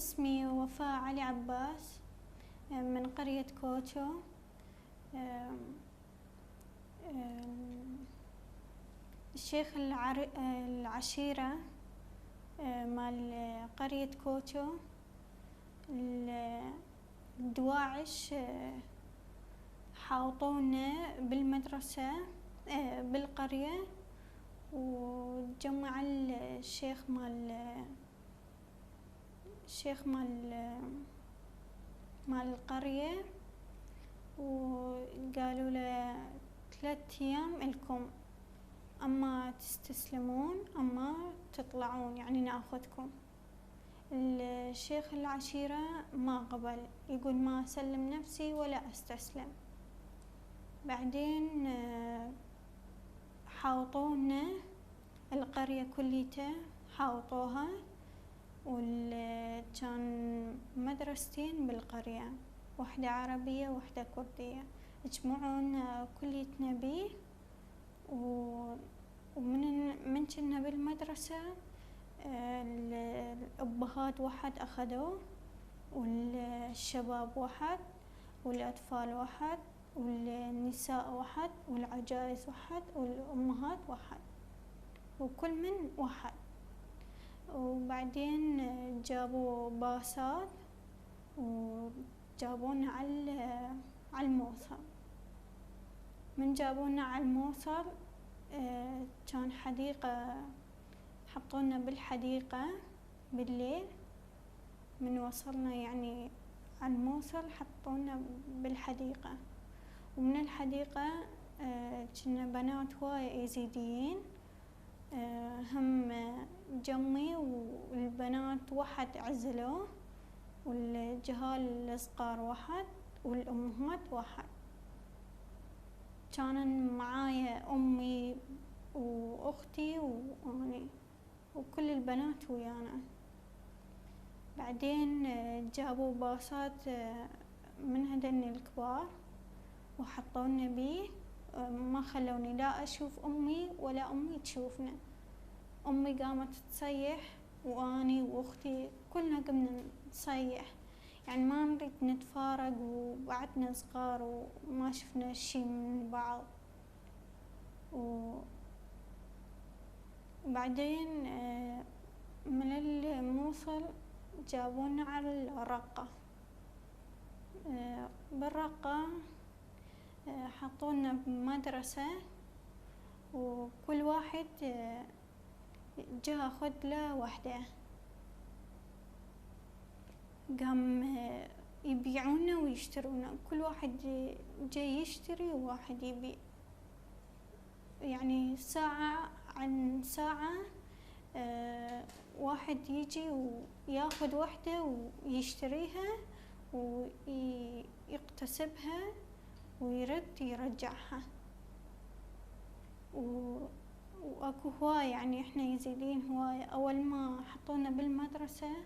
اسمي وفاء علي عباس من قرية كوتشو. الشيخ العشيرة مال قرية كوتشو الدواعش حاوطونا بالمدرسة بالقرية، وجمع الشيخ مال القرية وقالوا له 3 أيام إلكم، أما تستسلمون أما تطلعون يعني ناخذكم. الشيخ العشيرة ما قبل، يقول ما أسلم نفسي ولا أستسلم. بعدين حاوطونا القرية كليتها، حاوطوها، وكان مدرستين بالقرية، واحدة عربية واحدة كردية، يجمعون كليتنا بيه. ومن كنا بالمدرسة الأبهات واحد أخذوه، والشباب واحد، والأطفال واحد، والنساء واحد، والعجائز واحد، والأمهات واحد، وكل من واحد. وبعدين جابوا باصات وجابونا على الموصل. من جابونا على الموصل كان حديقة، حطونا بالحديقة بالليل. من وصلنا يعني على الموصل حطونا بالحديقة، ومن الحديقة كنا بنات هواية يزيديين، هم جمي والبنات واحد عزلوه، والجهال الصغار واحد، والأمهات واحد. كان معايا أمي وأختي وأني وكل البنات ويانا. بعدين جابوا باصات من هذين الكبار وحطونا بيه، ما خلوني لا أشوف أمي ولا أمي تشوفنا. أمي قامت تصيح وأني وأختي كلنا قمنا نصيح، يعني ما نريد نتفارق وبعدنا صغار وما شفنا شي من بعض. وبعدين من الموصل جابونا على الرقة. بالرقة حطونا بمدرسة، وكل واحد جا أخذ له وحدة. قام يبيعونا ويشترونا، كل واحد جاي يشتري وواحد يبيع، يعني ساعة عن ساعة واحد يجي وياخذ وحدة ويشتريها ويقتسبها ويرد يرجعها. وأكو هواية، يعني إحنا يزيدين هواية. أول ما حطونا بالمدرسة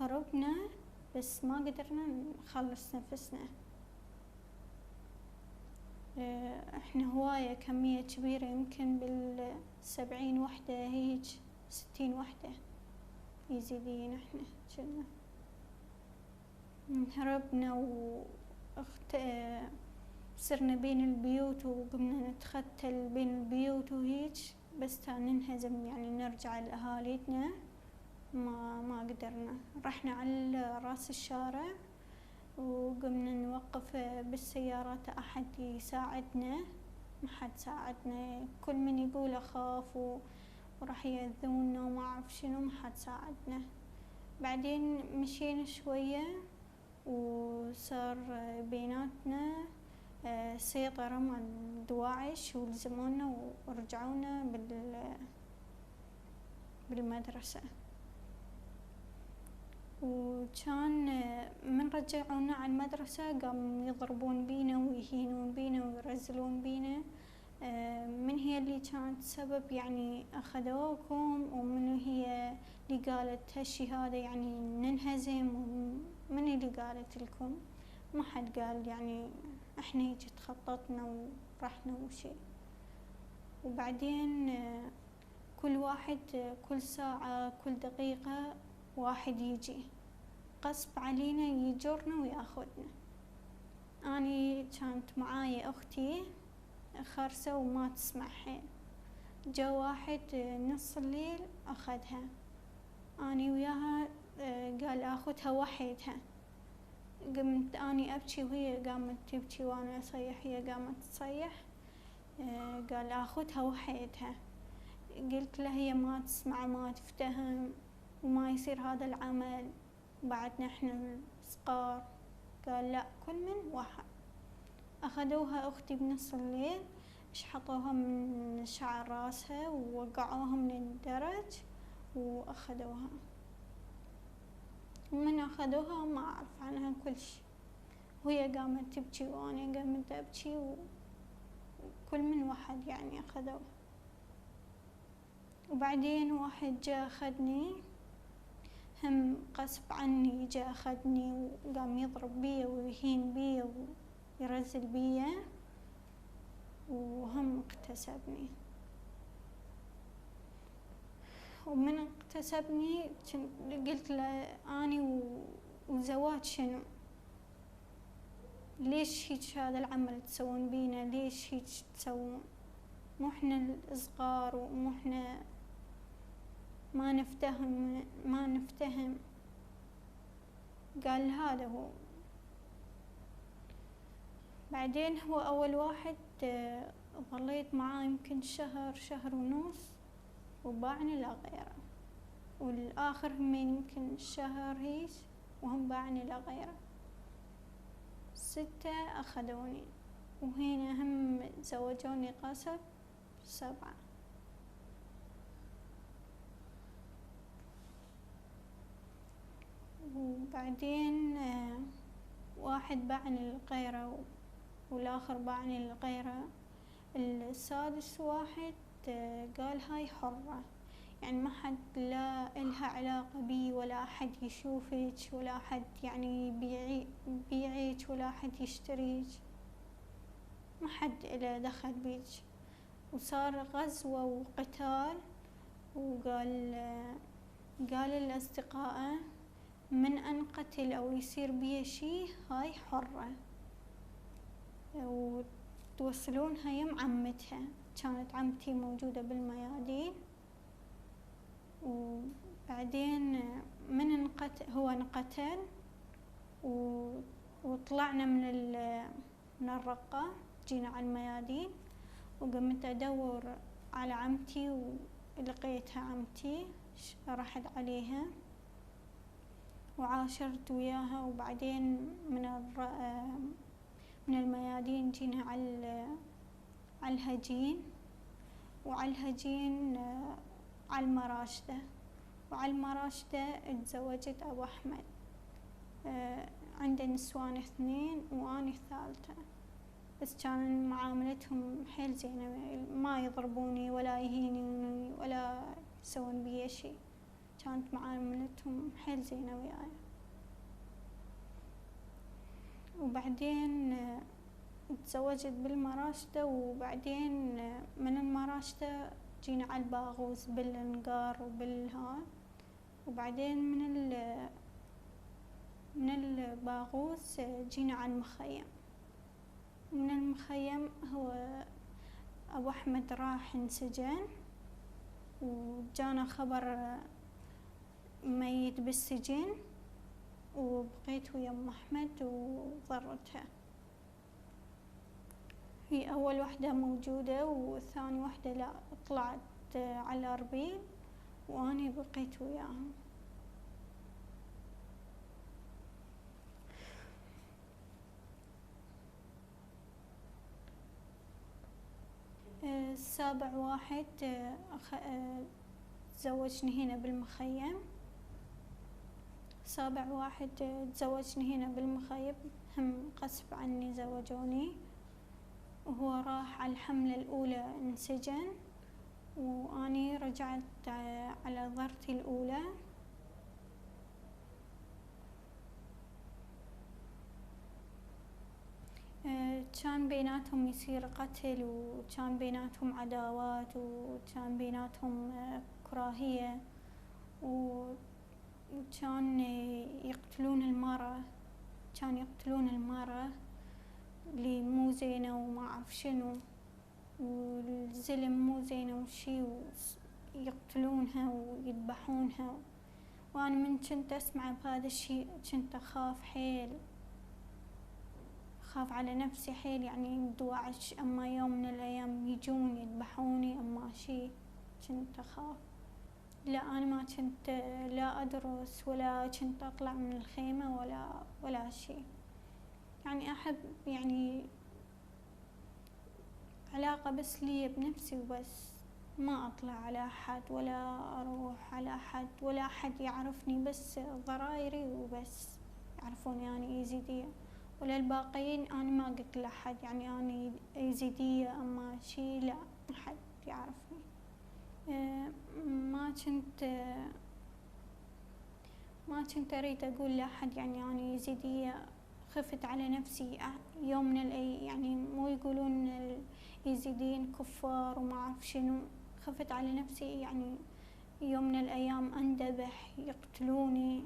هربنا، بس ما قدرنا نخلص نفسنا. إحنا هواية كمية كبيرة، يمكن 70 وحدة هيج 60 وحدة يزيدين. إحنا كنا هربنا صرنا بين البيوت وقمنا نتختل بين البيوت وهيج، بس ننهزم يعني نرجع لأهاليتنا. ما قدرنا، رحنا على راس الشارع وقمنا نوقف بالسيارات أحد يساعدنا، ما حد ساعدنا، كل من يقول أخاف وراح يأذونا وما أعرف شنو، ما حد ساعدنا. بعدين مشينا شوية وصار بيناتنا سيطرة مع الدواعش ولزمونا ورجعونا بالمدرسة. وكان من رجعونا على المدرسة قام يضربون بينا ويهينون بينا ويرزلون بينا. من هي اللي كانت سبب يعني أخذوكم، ومن هي اللي قالت هالشي هذا يعني ننهزم، ومن اللي قالت لكم؟ ما حد قال، يعني احنا هيك تخططنا ورحنا وشي. وبعدين كل واحد كل ساعة كل دقيقة واحد يجي غصب علينا يجرنا وياخدنا. اني كانت معاي اختي خرسة وما تسمع حيل، جا واحد نص الليل اخذها، اني وياها قال اخذها وحيدها. قمت اني ابكي وهي قامت تبكي وانا اصيح، هي قامت تصيح. قال اخذها وحيدها. قلت له هي ما تسمع ما تفتهم وما يصير هذا العمل بعدنا احنا صغار. قال لا كل من واحد. اخذوها اختي بنص الليل، شحطوها من شعر راسها ووقعوها من الدرج واخذوها. من اخذوها ما اعرف عنها كل شي، وهي قامت تبكي وانا قامت ابكي وكل من واحد يعني اخذوها. وبعدين واحد جا اخذني هم غصب عني، جا اخذني وقام يضرب بيا ويهين بيا ويرزل بيا وهم اغتسبني. ومن اغتسبني قلت له اني وزواج شنو؟ ليش هيك هذا العمل تسوون بينا؟ ليش هيك تسوون؟ مو احنا الصغار ومو احنا ما نفتهم. قال هذا هو. بعدين هو اول واحد ظليت معاه يمكن شهر ونص وباعني لا غيره، والآخر همين يمكن شهر هيك وهم باعني لا غيره. 6 أخذوني، وهنا هم زوجوني قصب 7. وبعدين واحد باعني للغيرة والآخر باعني للغيرة. السادس واحد قال هاي حرة، يعني ما حد لا إلها علاقة بي ولا أحد يشوفك ولا أحد يعني يبيعك ولا أحد يشتريك، ما حد إله دخل بيك. وصار غزوة وقتال، قال لأصدقائه من أنقتل أو يصير بيه شي هاي حرة، وتوصلونها يم عمتها. كانت عمتي موجودة بالميادين. وبعدين هو انقتل وطلعنا من الرقة، جينا على الميادين وقمت أدور على عمتي ولقيتها عمتي، رحت عليها وعاشرت وياها. وبعدين من الميادين جينا على الهجين، وعلى الهجين على المراشدة، وعلى المراشدة اتزوجت أبو أحمد. عنده نسوان 2 وأنا الثالثة، بس كان معاملتهم حيل زينة، ما يضربوني ولا يهينوني ولا يسوون بي شي، كانت معاملتهم حيل زينة وياي. وبعدين تزوجت بالمراشدة، وبعدين من المراشدة جينا على الباغوز بالنقار وبالهان. وبعدين من الباغوز جينا على المخيم. من المخيم هو أبو أحمد راح انسجن، وجانا خبر ميت بالسجن، وبقيت ويا أم أحمد وضرتها. هي أول وحدة موجودة والثاني وحدة لا، طلعت على الأربيل وأني بقيت وياهم. السابع واحد تزوجني هنا بالمخيم. سابع واحد تزوجني هنا بالمخيم، هم غصب عني زوجوني. وهو راح على الحملة الأولى انسجن، وأني رجعت على ضرتي الأولى. كان بيناتهم يصير قتل، وكان بيناتهم عداوات، وكان بيناتهم كراهية، وكان يقتلون المرأة، كان يقتلون المرأة اللي مو زينة وما أعرف شنو، والزلم مو زينة وشي، ويقتلونها ويذبحونها. وأنا من كنت أسمع بهذا الشيء كنت أخاف حيل، أخاف على نفسي حيل، يعني بدواعش أما يوم من الأيام يجون يذبحوني أما شي، كنت أخاف. لا أنا ما كنت لا أدرس ولا كنت أطلع من الخيمة ولا شي، يعني أحب يعني علاقة بس لي بنفسي وبس، ما أطلع على أحد ولا أروح على أحد ولا أحد يعرفني، بس ضرايري وبس يعرفوني أنا يزيدية. وللباقيين أنا ما قلت لأحد يعني أنا يزيدية أما شي، لا ما حد يعرفني. ما كنت أريد أقول لأحد يعني أنا يزيدية. خفت على نفسي يوم من يعني مو يقولون اليزيديين كفار وما أعرف شنو، خفت على نفسي يعني يوم من الأيام أندبح يقتلوني،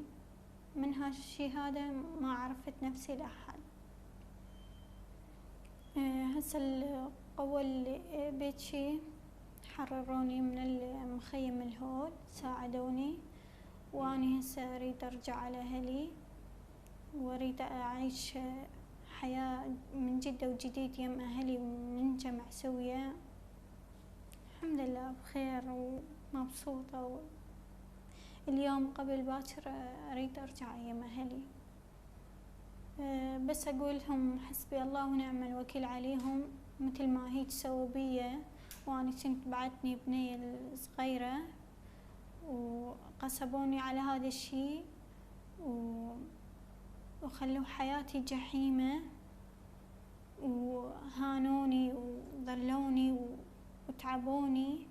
من هالشي هذا ما عرفت نفسي لأحد. هسه القوة اللي بيتشي حرروني من المخيم الهول، ساعدوني، وأني هسه أريد أرجع على أهلي وأريد أعيش حياة من جدة وجديد يم أهلي وننجمع سويا. الحمد لله بخير ومبسوطة، اليوم قبل باكر أريد أرجع يم أهلي. بس أقولهم حسبي الله ونعم الوكيل عليهم، مثل ما هيك سووا بيا وأنا كنت بعدني بنية الصغيرة وقصبوني على هذا الشي وخلوا حياتي جحيمة وهانوني وضلوني وتعبوني،